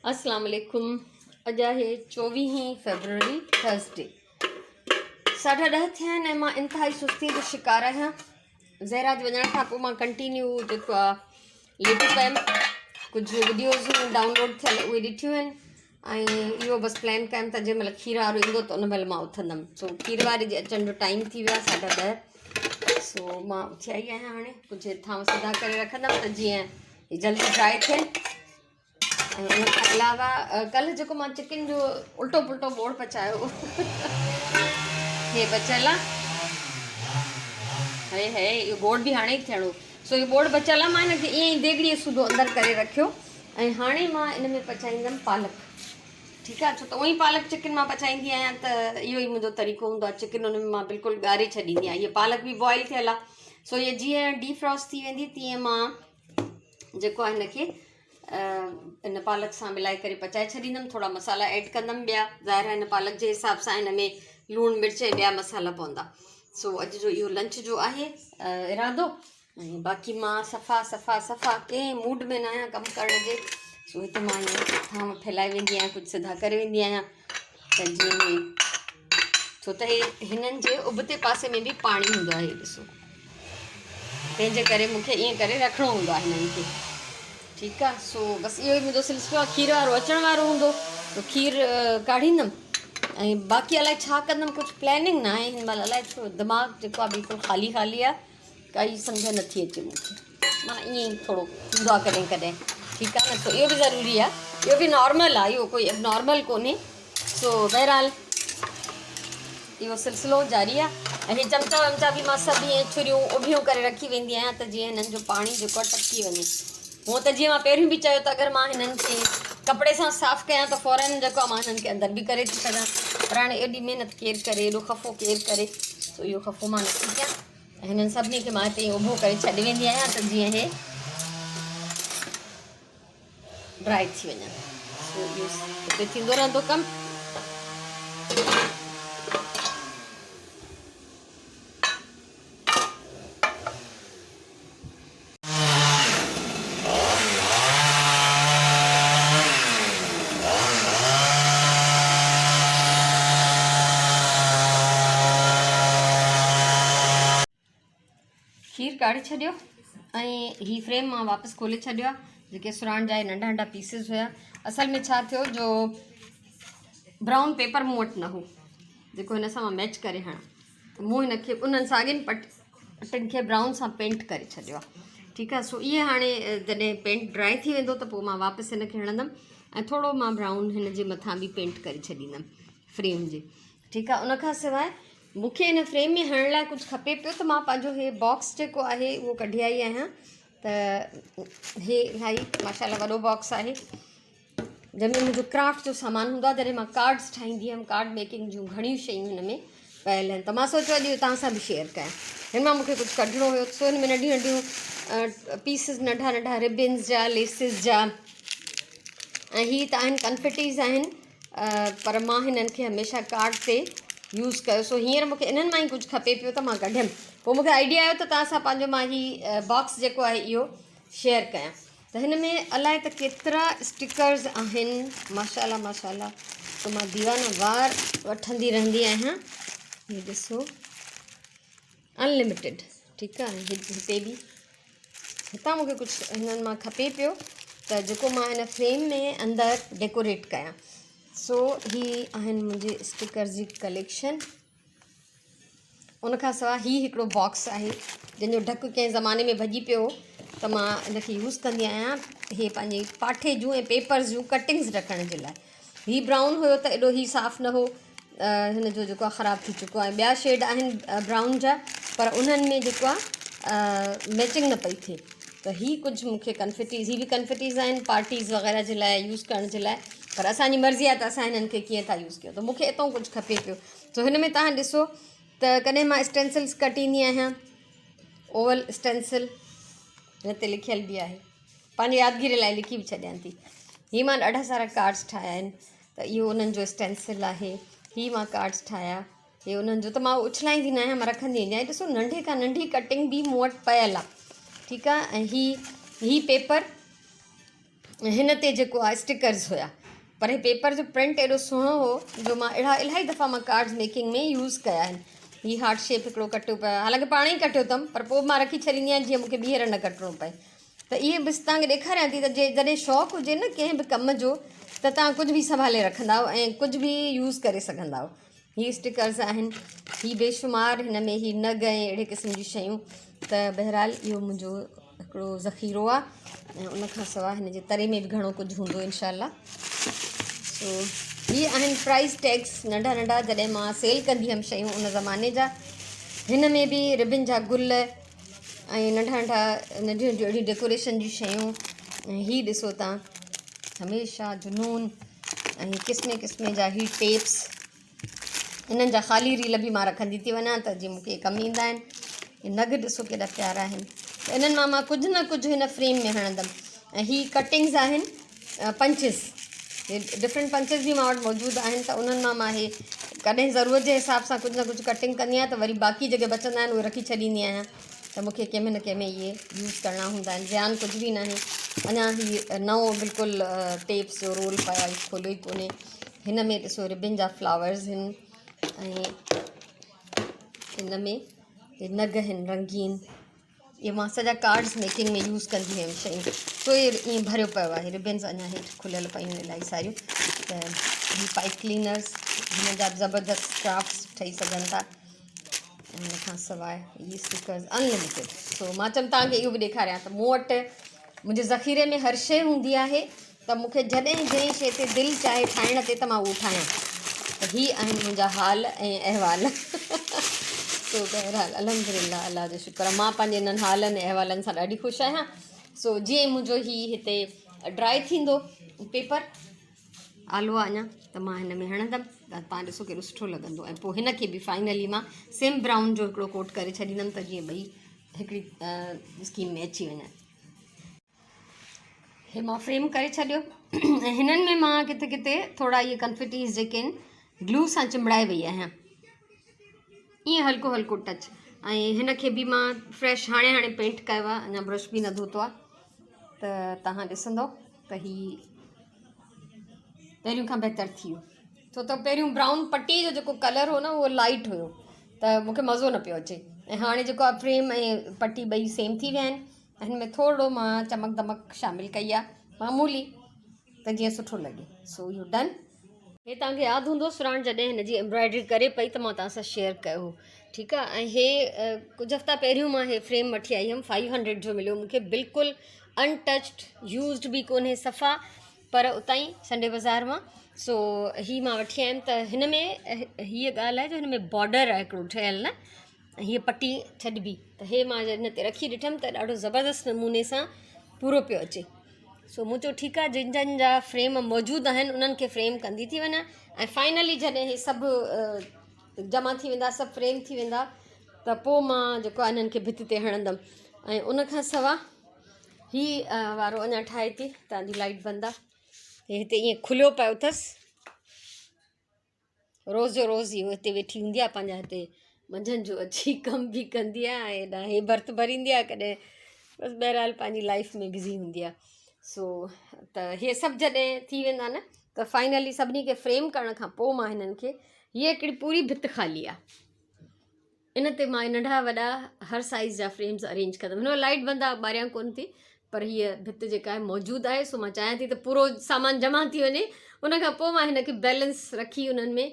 اسلام عليڪم اڄ آهي چوويهين فيبروري ٿرسڊي ساڍا ڏهه ٿيا آهن ۽ مان انتهائي سستي جو شڪار آهيان زهرا جي وڃڻ کان پوء مان ڪنٽينيو جيڪو آهي ليٽي پيم ڪجهه وڊيوز هيون ڊائونلوڊ ٿيل اهي ڏٺيون آهن ۽ اهو بس پلان ڪيم ته جنهن مهل کير وارو ايندو ته ان مهل مان اٿندم سو کير واري جي اچڻ جو ٽائيم ٿي ويو آهي ساڍا ڏهه سو مان اٿي آئي آهيان هاڻي ڪجهه ٿانو سڌا ڪري رکندم ته جيئن جلدي ڊرائي ٿين ۽ ان کان علاوه ڪلهه جيڪو مان چڪن جو الٽو پلٽو ٻوڙ پچايو هي بچيل آ هي هي اهو ٻوڙ به هاڻي ئي ٿيڻو سو اهو ٻوڙ بچيل آ مان هن کي ائين ئي ديڳڙي سوڌو اندر ڪري رکيو ۽ هاڻي مان ان ۾ پچائيندم پالڪ ٺيڪ آ ڇو ته اونئي پالڪ چڪن مان پچائيندي آهيان ته اهو ئي منهنجو طريقو هوندو آ چڪن ان ۾ مان بلڪل ڳاري ڇڏيندي آهيان هيء پالڪ به بوائل ٿيل آ سو هيء جيئن ڊي فراسٽ ٿي ويندي تيئن مان جيڪو آهي هن کي ان پالڪ سان ملائي ڪري پچائي ڇڏيندم ٿورا مصالحا ايڊ ڪندم ٻيا ظاهر آهي هن پالڪ جي حساب سان هن ۾ لوڻ مرچ ۽ ٻيا مصالحا پوندا سو اڄ جو اهو لنچ جو آهي ارادو ۽ باقي مان صفا صفا صفا ڪنهن موڊ ۾ نه آهيان ڪم ڪرڻ جي سو هتي مان ائين ٿانو ڦهلائي ويندي آهيان ڪجهه سڌا ڪري ويندي آهيان ته جيئن هي ڇو ته هي هنن جي ابتي پاسي ۾ به پاڻي هوندو آهي ڏسو تنهن جي ڪري مونکي ائين ڪري رکڻو هوندو آهي هنن کي ٺيڪ آهي سو بس اهو ئي منهنجو سلسلو آهي کير وارو اچڻ وارو هوندو ته کير ڪاڙهيندم ۽ باقي الائي ڇا ڪندم ڪجهه پلاننگ نه آهي هن مهل الائي ڇو دماغ جيڪو آهي بلڪل خالي خالي آهي ڪائي سمجهه نٿي اچي مون کي معنيٰ ائين ئي ٿورو ٿيندو آهي ڪڏهن ڪڏهن ٺيڪ آهي نه سو اهو به ضروري آهي اهو به نارمل آهي اهو ڪوئي ابنارمل ڪونهي سو بهرحال اهو سلسلو جاري آهي ۽ هي چمچا ومچا به مان سڀ ائين ڇريون اڀيون ڪري رکي ويندي آهيان ته جيئن هنن جو پاڻي جيڪو آهي ٽپڪي وڃي هونء ته جيئن مان پهريون به چيو ته اگر مان هنن کي ڪپڙي سان صاف ڪيان ته فورن جيڪو آهي مان هنن کي اندر به ڪري ٿي سگهان پر هاڻي ايڏي محنت ڪير ڪري ايڏو خفو ڪير ڪري سو اهو خفو مان نٿي ڪيان ۽ هنن سڀني کي مان هتي اڀو ڪري ڇڏي ويندي آهيان ته جيئن هي ڊرائي ٿي وڃن سو اهو هتي ٿيندو رهندو ڪم. کير ڪاڙهي ڇڏيو ۽ هي فريم مان واپس کولي ڇڏيو آهي جيڪي سراڻ جا ننڍا ننڍا پيسز هيا اصل ۾ ڇا ٿيو جو برائون پيپر مون وٽ نه هو جيڪو هن سان مان ميچ ڪري هڻان ته مون هن کي انهن ساڳين پٽن کي برائون سان پينٽ ڪري ڇڏيو آهي ٺيڪ آهي سو اهي هاڻي جڏهن پينٽ ڊرائي ٿي ويندو ته پوء مان واپس هن کي هڻندم ۽ ٿورو مان برائون هن جي مٿان به پينٽ ڪري ڇڏيندم فريم جي ٺيڪ آهي ان کان سواء مون کي هن فريم ۾ هڻڻ لاء ڪجهه کپي پيو ته مان پنهنجو هي باڪس جيڪو آهي اهو ڪڍي آئي آهيان ته هي الاهي ماشاء الله وڏو باڪس آهي جنهن ۾ منهنجو ڪرافٽ جو سامان هوندو آهي جڏهن مان ڪارڊس ٺاهيندي هيم ڪارڊ ميڪنگ جون گهڻيون شيون هن ۾ پيل آهن ته مان سوچيو اڄ اهو توهان سان به شيئر ڪيان هن مان مونکي ڪجهه ڪڍڻو هيو سو هن ۾ ننڍيون ننڍيون پيسز ننڍا ننڍا ربنز جا ليسز جا ۽ هي ته آهن ڪنفيٽيز آهن پر مان هنن کي هميشه ڪارڊ تي يوز ڪيو سو هينئر مونکي انهن مان ئي ڪجهه کپي پيو ته مان ڪڍيم پوء مونکي آئيڊيا آيو ته توهان سان پنهنجو مان هي باڪس جيڪو آهي اهو شيئر ڪيان ته هن ۾ الائي ته ڪيترا اسٽڪرز آهن ماشاءالله ماشاءالله ته مان ديوانه وار وٺندي رهندي آهيان هي ڏسو انلمٽيڊ ٺيڪ آهي هتي به هتان مونکي ڪجهه هنن مان کپي پيو ته جيڪو مان هن فريم ۾ اندر ڊيڪوريٽ ڪيان سو هي آهن منهنجي اسٽڪرز جي ڪليڪشن ان کان سواء هي هڪڙو باڪس آهي جنهن جو ڍڪ ڪنهن زماني ۾ ڀڄي پيو هو ته مان ان کي يوز ڪندي آهيان هي پنهنجي پاٺي جون ۽ پيپرز جون ڪٽنگز رکڻ جي لاء هي برائون هيو ته ايڏو هي صاف نه هو هن جو جيڪو آهي خراب ٿي چڪو آهي ٻيا شيڊ آهن برائون جا پر انهن ۾ جيڪو آهي ميچنگ نه پئي ٿئي ته هي ڪجهه مون کي ڪنفيٽيز هي به ڪنفيٽيز آهن پارٽيز وغيره جي لاء يوز ڪرڻ جي لاء پر اسانجي مرضي آهي ته اسان هنن کي ڪيئن ٿا يوز ڪيون ته مون کي اتان ڪجهه کپي پيو سو هن ۾ توهان ڏسو ته ڪڏهن مان اسٽينسلس ڪٽيندي آهيان اوول اسٽينسل هن تي لکيل به آهي پنهنجي يادگيري لاء لکي به ڇڏيان ٿي هي مان ڏاڍا سارا ڪارڊس ٺاهيا آهن ته اهو انهن جو اسٽينسل آهي هي مان ڪارڊس ٺاهيا هي انهن جو ته مان اڇلائيندي نه آهيان مان رکندي ويندي آهيان ڏسو ننڍي کان ننڍي ڪٽنگ به مون وٽ پيل آهي ٺيڪ آهي ۽ هي هي پيپر. هن تي جيڪو آهي اسٽڪرز هيا پر هي پيپر جو پرنٽ ايڏو سهڻو هو جو مان اهڙا الاهي دفعا مان ڪارڊز ميڪنگ ۾ يوز ڪيا آهن. هي هارٽ شيپ هڪڙو ڪٽيو پيو آهي حالانڪه پاڻ ئي ڪٽيو اٿم پر پوء به مان رکي ڇڏيندي آهيان جيئن مونکي ٻيهر نه ڪٽڻو پئي ته اهي بس توهان کي ڏيکاريان ٿي ته جي جڏهن شوق هجي نه ڪنهن به ڪم جو ته توهان ڪجهه به سنڀالي رکندا آهيو ۽ ڪجهه به يوز ڪري سگهندا آهيو. هي اسٽڪرز آهن هي بيشمار هن ۾ هي نگ ۽ اهڙي قسم جون شيون ته بهرحال اهو منهنجو هڪڙو ذخيرو آهي ۽ ان کان سواء هن جي تري ۾ به گهڻو ڪجهه هوندو انشاء الله سو هي آهن پرائز ٽيگس ننڍا ننڍا جڏهن مان سيل ڪندي هيم شيون ان زماني جا هن ۾ به ربن جا گل ۽ ننڍا ننڍا ننڍيون ننڍيون اهڙيون ڊيڪوريشن جون شيون ۽ هي ڏسو تان هميشه جنون ۽ قسمين قسمين جا هي ٽيپس انهن جا خالي ريل به مان رکندي ٿي وڃان ته جي مونکي ڪم ايندا آهن هي نگ ڏسو ڪيڏا پيارا آهن ته انهن مان مان ڪجهه نه ڪجهه هن فريم ۾ هڻندم ۽ هي ڪٽنگز آهن پنچز هي ڊفرنٽ پنچز به مان وٽ موجود آهن ته انهن مان مان هي ڪڏهن ضرورت جي حساب سان ڪجهه نه ڪجهه ڪٽنگ ڪندي آهيان ته وري باقي جيڪي بچندا آهن اهي رکي ڇڏيندي آهيان ته مون کي ڪنهن ۾ نه ڪنهن ۾ اهي يوز ڪرڻا هوندا آهن زيان ڪجهه به ناهي اڃا هي نئون بلڪل ٽيپس جو رول پيو آهي کوليو ئي ڪونهي هن ۾ ڏسو ربن جا فلاورز هن ۽ هن ۾ هي نگ هن رنگين اهي مان سڄا ڪارڊز ميڪنگ ۾ يوز ڪندي هيم شيون سو اهي ائين ڀريو پيو آهي ربنز اڃا هيٺ کليل پيون آهن الاهي ساريون ته هي پائپ ڪلينرز هن جا به زبردست ڪرافٽس ٺهي سگهن ٿا ان کان سواء هي اسٽڪرز انلميٽيڊ سو مان چيم توهان کي اهو به ڏيکاريان ته مون وٽ منهنجي ذخيري ۾ هر شيء هوندي آهي ته مون کي جڏهن جنهن شيء تي دل چاهي ٺاهڻ تي ته مان اهو ٺاهيان ته هي آهن منهنجا حال ۽ احوال سو بهرحال الحمد لله الله جو شڪر آهي مان پنهنجي انهن حالن ۽ احوالن سان ڏاڍي خوش آهيان سو جيئن ئي منهنجو هي هتي ڊرائي ٿيندو پيپر آلو آهي اڃا ته مان هن ۾ هڻندم ته تان ڏسو ڪيڏو سٺو لڳندو ۽ پوء هن کي به فائنلي مان سيم براؤن جو هڪڙو ڪوٽ ڪري ڇڏيندم ته جيئن ٻئي هڪڙي اسڪيم ۾ اچي وڃن. هي مان فريم ڪري ڇڏيو ۽ هنن ۾ مان ڪٿي ڪٿي ٿورا اهي ڪنفيٽيز جيڪي آهن گلو سان چنبڙائي وئي آهيان ائين هلڪو هلڪو ٽچ ۽ هن کي به مان فريش هاڻي هاڻي پينٽ ڪيو آهي اڃا برش به نه ڌوتو آهي ته توهان ڏسندو ته هي پهريون کان بهتر ٿي ويو ڇو ته پهريون برائون پٽي جو جيڪو ڪلر هو نه اهو لائيٽ هيو ته مونکي مزو نه پيو اچي ۽ هاڻي جيڪو آهي فريم ۽ پٽي ٻئي سيم ٿي ويا آهن هن ۾ ٿورڙو مان چمڪ دمڪ شامل ڪئي آهي معمولي ته جيئن سٺو لڳي سو اهو ڊن. هي توهان کي ياد هوندو سراڻ جڏهن هن جي ايمبرائڊري ڪري پئي ته مان توهان سان شيئر ڪيو هو ٺيڪ آهي ۽ هي ڪجهه هفتا پهريون مان هي فريم وٺي آئي هيم فائيو هنڊريڊ جو مليو مونکي بلڪل انٽچڊ يوزڊ به ڪونهي صفا پر اتان ئي سنڊي بازار مان سو هي مان وٺي آيم ته هن ۾ هيء ڳالهه آهي جو هن ۾ بارڊر آهي هڪڙو ٺهيل نه هيء پٽي ڇڏبي ته هي مان هن تي رکي ڏٺم ته ڏاڍو زبردست نموني سان پورو پيو اچي سو مون چيو ٺيڪ آهي جن جن جا فريم موجود آهن انهن کي فريم ڪندي ٿي وڃان ۽ فائنلي جڏهن هي سڀ جمع ٿي ويندا سڀ فريم ٿي ويندا ته پوء مان جيڪو آهي انهن کي ڀت تي هڻندم ۽ ان کان سوا هي وارو اڃا ٺاهي ٿي تان جي لائٽ بند آهي هي هتي ائين کليو پيو اٿس روز جو روز اهو هتي ويٺي هوندي آهي پنهنجا هتي منجهند جو اچي ڪم به ڪندي آهي ۽ هيڏانهن هي ڀرت ڀريندي آهي ڪڏهن بس بهرحال پنهنجي لائف ۾ بزي هوندي آهي سو ته هي سڀ جڏهن ٿي ويندا نه ته فائنلي سڀني کي فريم ڪرڻ کان پوء مان هنن کي هيء هڪڙي پوري ڀت خالي آهي ان تي مان ننڍا وڏا هر سائيز جا فريمز ارينج ڪندم هن وقت لائٽ بند آهي ٻاريان ڪونه ٿي پر هيء ڀت جيڪا آهي موجود آهي سو مان چاهيان ٿي ته پورو سامان جمع ٿي وڃي ان کان پوء مان هن کي بيلنس رکي انهن ۾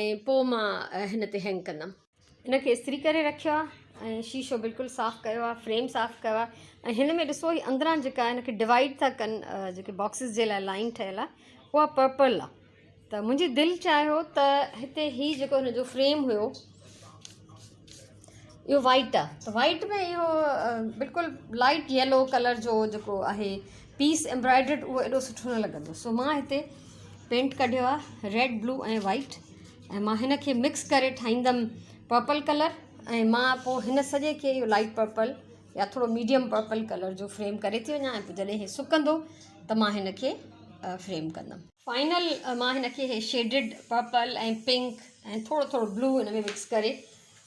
۽ پوء مان هن تي هينگ ڪندم. هن کي استري ڪري رکيو آهي ۽ شيشو بلڪل صاف ڪيو آهي فريم صاف ڪيو آهي ۽ هن ۾ ڏسو هي اندران جيڪا هن کي ڊوائيڊ ٿا ڪن جيڪي باڪسز جي لاء لائن ٺهيل آهي اها پرپل آهي ته منهنجي دل چاهيو ته هتي هي جيڪو هن جو فريم هيو اهو وائيٽ آهي ته وائيٽ ۾ اهو بلڪل لائيٽ يلو ڪلر جو جيڪو آهي پيس ايمبرائڊرڊ اهو ايڏو سٺو نه لڳندو سو مان هتي پينٽ ڪڍيو آهي ريڊ بلو ۽ وائيٽ ۽ مان هن کي مڪس ڪري ٺاهيندم پرپل ڪلر ۽ مان پوء هن سڄي کي اهو لائيٽ پرپل يا ٿورو ميڊيم پرپل ڪلر جو فريم ڪري ٿي وڃان ۽ پوء جڏهن هي سڪندو ته مان هن کي فريم ڪندم. فائنل مان هن کي هي شيڊڊ پرپل ۽ پنڪ ۽ ٿورو ٿورو بلو هن ۾ مڪس ڪري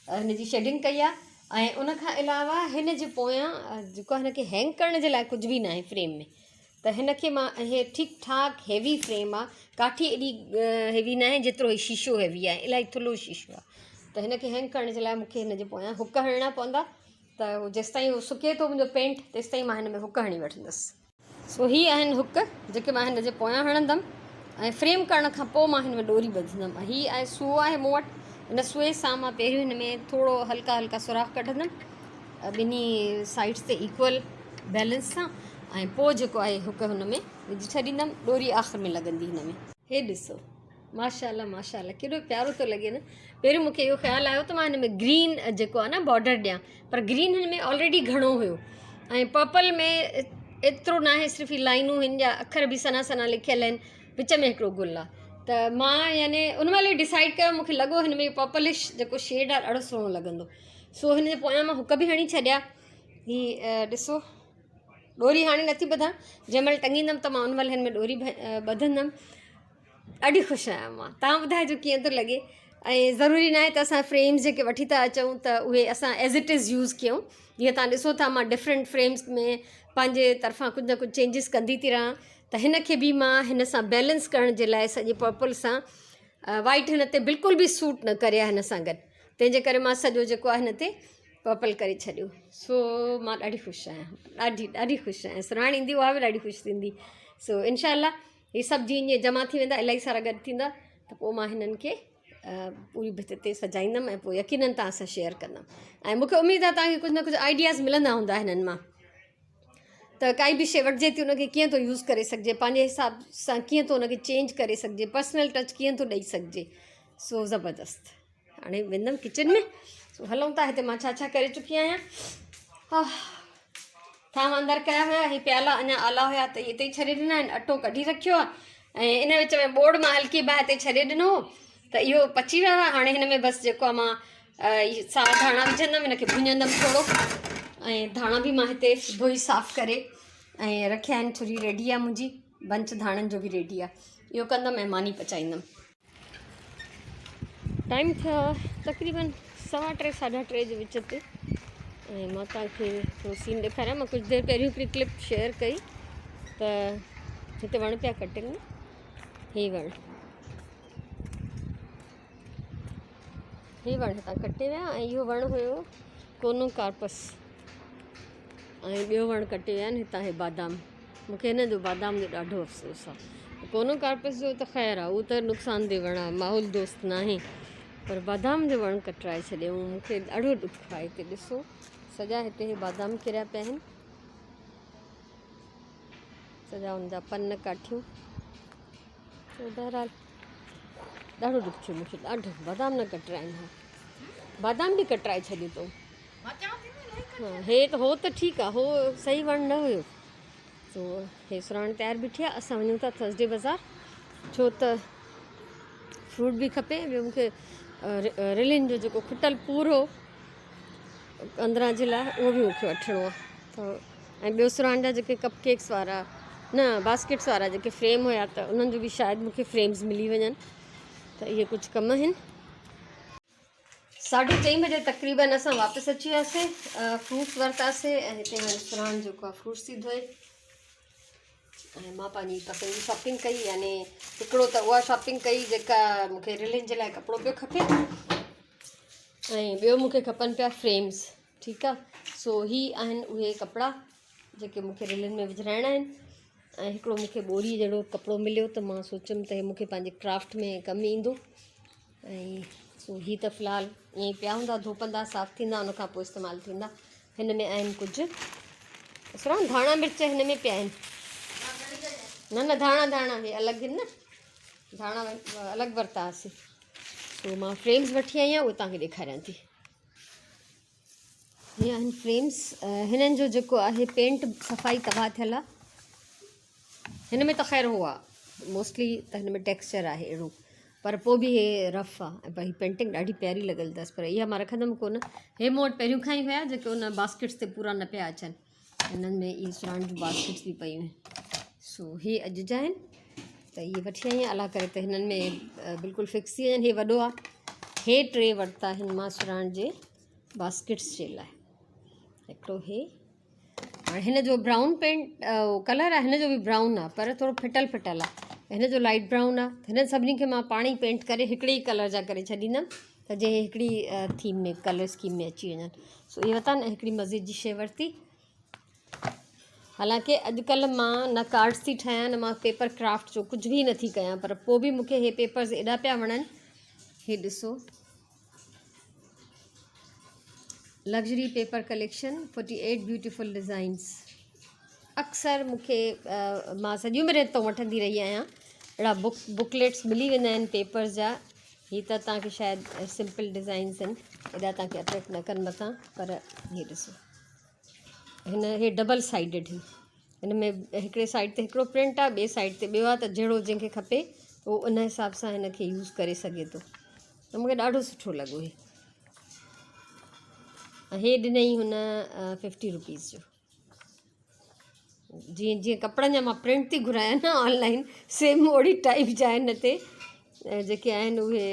هن جي شيڊنگ ڪئي آهي ۽ ان کان علاوه هن جي پويان جيڪو هن کي هينگ ڪرڻ جي لاء ڪجهه به ناهي فريم ۾ ته هن کي مان هي ٺيڪ ٺاڪ هيوي فريم آ ڪاٺي ايڏي هيوي ناهي جيترو هي شيشو هيوي آهي الاهي ٿلهو شيشو آ ته هن کي هينگ ڪرڻ جي لاء مون کي هن جي پويان هڪ هڻڻا پوندا ته هو جيستائين هو سڪي ٿو منهنجو پينٽ تيستائين مان هن ۾ هڪ هڻي وٺندس. سو هي آهن هڪ جيڪي مان هن جي پويان هڻندم ۽ فريم ڪرڻ کان پوء مان هن ۾ ڏوري ٻڌندم ۽ هي آهي سوئو آهي مون وٽ ان سوئي سان مان پهريون هن ۾ ٿورو هلڪا هلڪا سوراخ ڪڍندم ٻنهي سائيڊس تي ايڪول بيلنس سان ۽ پوء جيڪو آهي هڪ هن ۾ وجهي ڇڏيندم ڏوري آخر ۾ لڳندي هن ۾. هي ڏسو ماشاءالله ماشاءالله ڪيڏو پيارو ٿو لڳي نه پهريون مونکي اهو خيال آيو ته مان هن ۾ گرين جيڪو آهي نه بارڊر ڏيان پر گرين هن ۾ آلريڊي گهڻو هيو ۽ پرپل ۾ ايترو ناهي صرف هي لائنون هن جا اکر به سنها سنها لکيل آهن وچ ۾ هڪڙو گل آهي ته مان يعني ان مهل ئي ڊسائيڊ ڪيو مونکي لڳو هن ۾ پرپلش جيڪو شيڊ آهي ڏاڍو سهڻو لڳندو سو هن جي پويان مان هڪ به هڻي ڇڏيا هي ڏسو ڏوري هاڻي نٿي ٻڌان جنهن مهل ٽنگيندم ته مان ان مهل هن ۾ ڏوري ٻڌندم ڏاڍي خوش آهيان مان توهان ٻڌائجو ڪيئن ٿو لڳي ۽ ضروري ناهي ته اسان فريمز جيڪي وٺي ٿا اچون ته اهي اسان ايز it is use ڪيون جيئن توهان ڏسو ٿا مان ڊفرنٽ فريمز ۾ پنهنجي طرفان ڪجهه نه ڪجهه چينجز ڪندي ٿي رهان ته هن کي به مان هن سان بيلنس ڪرڻ جي لاء سڄي پرپل سان وائٽ هن تي بلڪل به سوٽ نه ڪري هن سان گڏ تنهن جي ڪري مان سڄو جيڪو آهي هن تي پرپل ڪري ڇڏيو سو مان ڏاڍي خوش آهيان ڏاڍي ڏاڍي خوش آهيان سراڻ ايندي اها به ڏاڍي خوش ٿيندي سو انشاء الله هي سڀ جيئن ائين جمع ٿي ويندا الاهي سارا گڏ ٿيندا ته پوء مان هنن کي پوري ڀت تي سجائيندم ۽ پوء يقينن توهان سان شيئر ڪندم ۽ مونکي اميد آهي توهان کي ڪجهه نه ڪجهه آئيڊياز ملندا هوندا هنن مان ته ڪائي به شي وٺجي ٿي ان کي ڪيئن ٿو يوز ڪري سگهجي پنهنجي حساب سان ڪيئن ٿو ان کي چينج ڪري سگهجي پرسنل ٽچ ڪيئن ٿو ڏئي سگهجي سو زبردست هاڻي ويندم ڪچن ۾ سو هلون ٿا هتي مان ڇا ڇا ڪري چڪي آهيان ها ٿانو اندر ڪيا هيا هي پيالا اڃا آلا هيا ته هتي ئي ڇڏي ڏنا آهن اٽو ڪڍي رکيو آهي ۽ ان وچ ۾ ٻوڙ مان هلڪي باهه تي ڇڏي ڏنو هو ته اهو پچي ويو آهي هاڻي هن ۾ بس جيڪو آهي مان ساوا ڌاڻا وجهندم هن کي ڀڃندم ٿورو ۽ ڌاڻا به مان هتي ڌوئي صاف ڪري ۽ رکيا آهن ڇري ريڊي آهي منهنجي بنچ ڌاڻن جو به ريڊي آهي اهو ڪندم ۽ ماني پچائيندم ٽائيم ٿيو آهي تقريبن سوا ٽي ساڍا ٽي جي وچ تي ۽ مان توهان کي ٿورو سين ڏيکاريان مان ڪجهه دير پهريون هڪڙي ڪلپ شيئر ڪئي ته هتي وڻ پيا ڪٽن نه هي وڻ هي وڻ هتان ڪٽي ويا ۽ اهو وڻ هيو ڪونو ڪارپس ۽ ٻيو وڻ ڪٽي ويا آهن هتان هي بادام مونکي هن جو بادام جو ڏاڍو افسوس آهي ڪونو ڪارپس جو ته خير آهي اهو ته نقصان ده وڻ آهي ماحول دوست ناهي پر بادام جو وڻ ڪٽرائي ڇڏيائون مونکي ڏاڍو ڏک آهي هتي ڏسو سڄا هتي هي بادام ڪريا پيا آهن سڄا ان جا پن ڪاٺيون بهرحال ڏاڍو ڏک ٿيو مونکي ڏاڍو بادام نه ڪٽرائن ها بادام به ڪٽرائي ڇڏيو اٿئون هي ته هو ته ٺيڪ آ هو صحيح وڻ نه هيو سو هي سراڻ تيار بيٺي آ اسان وڃون ٿا ٿرسڊي بازار ڇو ته فروٽ به کپي ٻيو مونکي رلين جو جيڪو کٽل پور هو اندران جي لاء اهو به مونکي وٺڻو آ ته ۽ ٻيو سراڻ جا جيڪي ڪپ ڪيڪس وارا نه باسڪيٽس وارا جيڪي فريم هيا ته انهن جو به شايد مونکي فريمز ملي وڃن ته اهي ڪجهه ڪم آهن. ساڍي چئين بجي تقريبن اسان واپس اچي وياسي فروٽس ورتاسي ۽ هتي هاڻي سرهاڻ جيڪو آهي فروٽس ٿي ڌوئي ۽ مان پنهنجي پسند جي شاپنگ ڪئي يعني هڪڙو ته اها شاپنگ ڪئي جيڪا مونکي رلين جي لاء ڪپڙو پيو کپي ۽ ٻيو مونکي کپن پيا فريمز ٺيڪ آ سو هي آهن اهي ڪپڙا جيڪي مونکي رلين ۾ وجهرائڻا آهن ۽ هڪڙو مونکي ٻوري جهڙو ڪپڙو مليو ته مان سوچيم ته هي مونکي پنهنجي ڪرافٽ ۾ ڪم ايندو ۽ سو هي ته في الحال ائين ئي پيا هوندا ڌوپندا صاف ٿيندا ان کان پوء استعمال ٿيندا هن ۾ آهن ڪجهه سران ڌاڻا مرچ هن ۾ پيا آهن نه نه ڌاڻا ڌاڻا هي الڳ آهن نه ڌاڻا الڳ ورتا هئاسين سو مان فريمز وٺي آئي آهيان اهي توهان کي ڏيکاريان ٿي هي آهن فريمز هنن جو جيڪو آهي پينٽ صفائي تباهه ٿيل آهي هن ۾ ته خير هو آهي موسٽلي ته هن ۾ ٽيڪسچر آهي اهڙو پر پوء به هي رف آهي ۽ هي پينٽنگ ڏاڍي پياري لڳل اٿس پر اها مان رکندم ڪونه هي مون وٽ پهريون کان ئي هيا جيڪي ان باسڪيٽس تي پورا نه پيا اچن هنن ۾ اهي سراڻ جون باسڪيٽس به پيون آهن سو هي اڄ جا آهن ته اهي وٺي آئي آهيان الله ڪري ته هنن ۾ بلڪل فڪس ٿي وڃن هي وڏو آهي هي ٽي ورتا آهن مان سراڻ جي باسڪيٽس جي لاء هڪڙو هي هاڻي هن جو برائون پينٽ ڪلر آهي هن جو به برائون آهي پر ٿورو ڦٽل ڦٽل آهي هن جو لائٽ برائون آهي هنن سڀني کي مان پاڻ ئي پينٽ ڪري هڪڙي ئي ڪلر جا ڪري ڇڏيندم ته جي هڪڙي ٿيم ۾ ڪلر اسڪيم ۾ اچي وڃن. سو اهي ورتا ۽ هڪڙي مزي جي شيء ورتي. حالانڪه اڄڪلهه مان نه ڪارڊس ٿي ٺاهيان نه مان پيپر ڪرافٽ جو ڪجهه به نٿي ڪيان پر پوء به مونکي هي پيپرز ايڏا پيا وڻن. هي ڏسو luxury paper collection 48 beautiful designs. اڪثر مونکي مان سڄي عمر هتان وٺندي رهي آهيان. اهڙا بڪ بڪليٽس ملي ويندا آهن پيپرز جا. هي ته توهان کي شايد سمپل ڊزائنس آهن ايڏا توهان کي اٽريڪٽ نه ڪن متان پر هي ڏسو هن هي ڊبل سائيڊڊ هي هن ۾ هڪڙي سائيڊ تي هڪڙو پرنٽ آهي ٻي سائيڊ تي ٻيو آهي ته جهڙو جنهن کي کپي اهو ان حساب سان هن کي يوز ڪري سگهي ٿو ته مونکي ڏاڍو سٺو لڳو هي هي ڏنئي هن ففٽي روپيز جو جيئن جيئن ڪپڙن جا مان پرنٽ ٿي گهرايان نه آن لائن سيم اوڙي ٽائپ جا آهن هتي جيڪي آهن اهي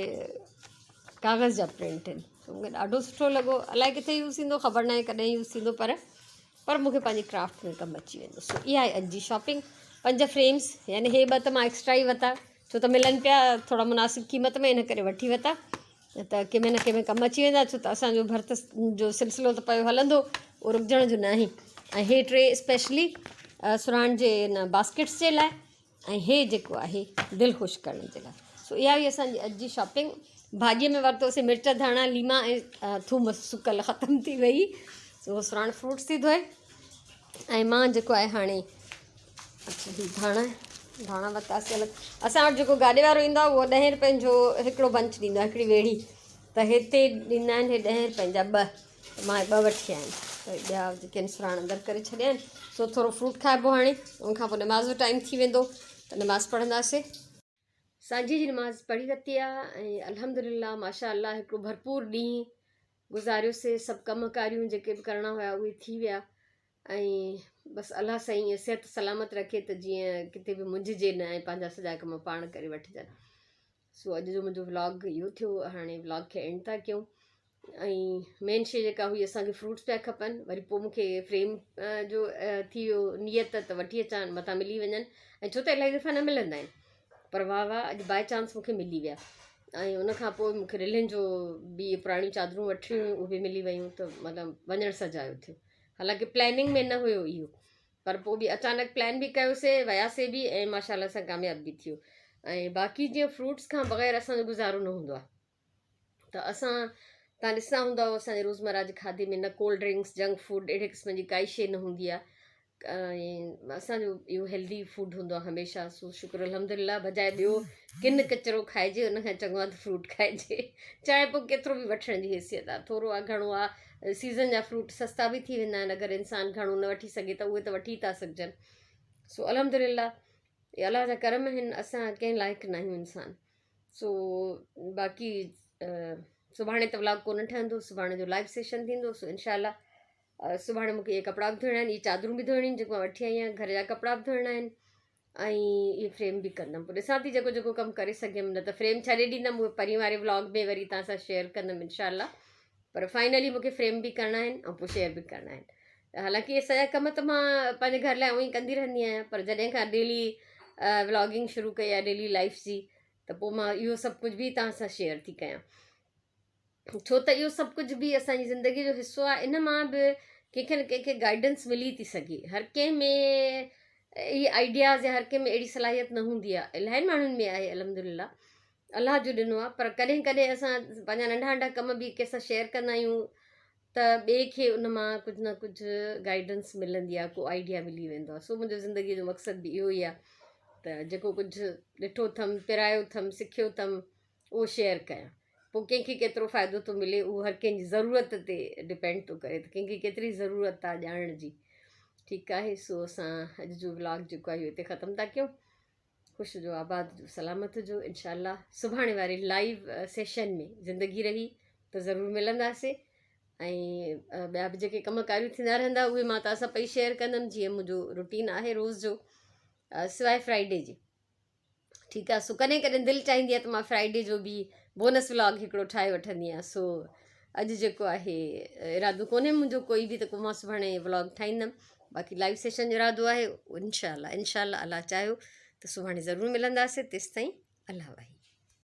ڪاغذ جا پرنٽ آهن مونکي ڏاڍو سٺو لڳو الائي ڪٿي يوز ٿيندو خبر ناهي ڪڏهن يوز ٿيندو پر پر مونکي پنهنجي ڪرافٽ ۾ ڪم اچي ويندو سو اها آهي اڄ جي شاپنگ پنج فريمز يعني هي ٻه ته مان ايڪسٽرا ئي ورتا ڇو ته ملن پيا ٿورا مناسب قيمت ۾ ان ڪري وٺي ورتا نه ته ڪنهن ۾ نه ڪنهن ۾ ڪم اچي ويندا ڇو ته اسان جو ڀرت جو سلسلو ته پيو هلندو اهو رڪجڻ جو ناهي ۽ هي ٽي اسپيشلي سرهاڻ جي ان باسڪيٽس جي لاء ۽ هي جيڪو آهي دل خوش ڪرڻ جي لاء سو اها هئي اسان جي اڄ جي شاپنگ ڀاڄيء ۾ ورتوسي مرچ ڌاڻا ليما ۽ ٿوم سڪل ختم ٿي وئي سو سرهاڻ فروٽس ٿي ڌوئي ۽ مان جيڪو آهي هاڻي اڇا هي ڌاڻا ڌاڻا ورتاسي الڳ اسان وٽ جيڪو گاڏي وارو ايندو آهي اهو ڏهين روپين جو هڪڙو بنچ ڏيندو آهي هڪڙي ويڙهي ته هتي ڏيندا آهن هي ڏهين روپين جا ٻه ته مان ٻه وٺي آيا آهن ته ٻيا جيڪي آهن سراڻ اندر ڪري ڇڏيا آهن سو ٿورو فروٽ کائبو هاڻي ان کان پوء نماز جو ٽائيم ٿي ويندو ته نماز پڙهنداسي. سانجهي جي نماز پڙهي ورتي آ ۽ الحمدلله ماشاء الله هڪڙو ڀرپور ڏينهن گذاريوسي سڀ ڪم ڪاريون جيڪي به ڪرڻا هيا اهي ٿي ويا ۽ بس الله سائين ائين صحت سلامت رکي ته جيئن ڪٿي به منجهجي نه ۽ پنهنجا سڄا ڪم پاڻ ڪري وٺجن سو اڄ جو منهنجو ولاگ اهو ٿيو هاڻي ولاگ کي اينڊ ٿا ڪيون ۽ مين شي جيڪا هئي اسانکي فروٽس پيا کپن وري پوء مونکي فريم جو ٿي ويو نيت ته وٺي اچان متان ملي وڃن ۽ ڇو ته الاهي دفعا نه ملندا آهن پر واهه واهه اڄ باء چانس مونکي ملي ويا ۽ ان کان پوء مونکي رلين جو به پراڻيون چادرون وٺڻيون هيون اهي به ملي ويون ته مطلب وڃڻ سجايو ٿيو حالانڪه پلاننگ ۾ نه هيو اهو پر پوء به اچانڪ پلان به ڪيوسي وياسي به ۽ ماشاء الله سان ڪامياب به ٿيو ۽ باقي جيئن فروٽس کان بغير اسانجو گذارو نه هوندو آهي ته اسان تان ڏسندا هوندؤ اسان جي روزمره جي کاڌي ۾ نه ڪولڊ ڊرنڪس جنڪ فوڊ اهڙي قسم جي ڪائي شيء نه هوندي آهي ۽ اسان جو اهو هيلدي فوڊ هوندو آهي هميشه سو شڪر الحمد لله بجاء ٻيو ڪن ڪچرو کائجي ان کان چڱو آهي ته فروٽ کائجي چاهي پوء ڪيترو به وٺڻ جي حيثيت آهي ٿورو آهي گهڻو آهي سيزن جا فروٽ سستا به ٿي ويندا آهن اگر انسان گهڻو نه وٺي سگهي ته اهي ته وٺي ٿا سگهجن سو الحمد لله الله جا ڪرم آهن اسان ڪنهن لائق نه آهيون انسان سو باقي سڀاڻي ته ولاگ ڪونه ٺهندو سڀاڻي جو لائيو سيشن ٿيندو سو انشاء الله سڀاڻي مونکي اهي ڪپڙا به ڌوئڻا آهن اهي چادرون به ڌوئڻيون آهن جيڪو مان وٺي آئي آهيان گهر جا ڪپڙا به ڌوئڻا آهن ۽ اهي فريم به ڪندم پوء ڏسان ٿي جيڪو جيڪو ڪم ڪري سگهيم نه ته فريم ڇڏي ڏيندم اهي پرين واري ولاگ ۾ وري توهان سان شيئر ڪندم انشاء الله پر فائنلي مونکي فريم به ڪرڻا آهن ۽ پوء شيئر به ڪرڻا آهن حالانڪه اهي سڄا ڪم ته مان پنهنجي گهر لاء اونئي ڪندي رهندي آهيان پر جڏهن کان ڊيلي ولاگنگ شروع ڪئي آهي ڊيلي لائف جي ته پوء مان اهو سڀ ڪجهه به توهان سان شيئر ٿي ڪيان ڇو ته اهو سڀ ڪجهه به اسان جي زندگي جو حصو آهي ان مان به ڪنهن کي نه ڪنهن کي گائيڊنس ملي ٿي سگهي هر ڪنهن ۾ اهي آئيڊياز يا هر ڪنهن ۾ اهڙي صلاحيت نه هوندي آهي الاهي ماڻهن ۾ آهي الحمد لله الله جو ڏنو آهي پر ڪڏهن ڪڏهن اسان پنهنجا ننڍا ننڍا ڪم به ڪنهن سان شيئر ڪندا آهيون ته ٻئي کي ان مان ڪجهه نه ڪجهه گائيڊنس ملندي آهي ڪو آئيڊيا ملي ويندو آهي سو منهنجو زندگي جو مقصد به اهو ئي آهي ته جيڪو ڪجهه ڏٺو اٿم پرايو اٿم سکيو اٿم اهو شيئر ڪيان پوء ڪنهن کي ڪيترو فائدو ٿو ملي اهو هر ڪنهن جي ضرورت تي ڊپينڊ ٿو ڪري ته ڪنهن کي ڪيتري ضرورت آهي ڄاڻڻ جي ٺيڪ آهي سو اسان اڄ جو ولاگ جيڪو آهي اهو هتي ختم ٿا ڪيون خوش هجو آباد هجو سلامت هجو انشاء الله سڀاڻي واري لائيو سيشن ۾ زندگي رهي ته ضرور ملنداسي ۽ ٻيا به جيڪي ڪم ڪاريون ٿيندا رهندا اهي مان توهان سان پئي شيئر ڪندم جيئن منهنجو روٽين آهي روز جو سواء فرائيڊي جي ٺيڪ آهي سو ڪڏهن ڪڏهن دل چاهيندي آهي ته مان فرائيڊي جو به بونس ولاگ هڪڙو ٺاهي وٺندي آهيان سو اڄ جيڪو آهي ارادو ڪونهي منهنجو ڪوئي به ته ڪو مان سڀاڻي ولاگ ٺاهيندم. باقي لائيو سيشن جو ارادو آهي انشاء الله انشاء الله الله چاهيو ته سڀاڻي ضرور ملنداسي تيستائين الله واهي.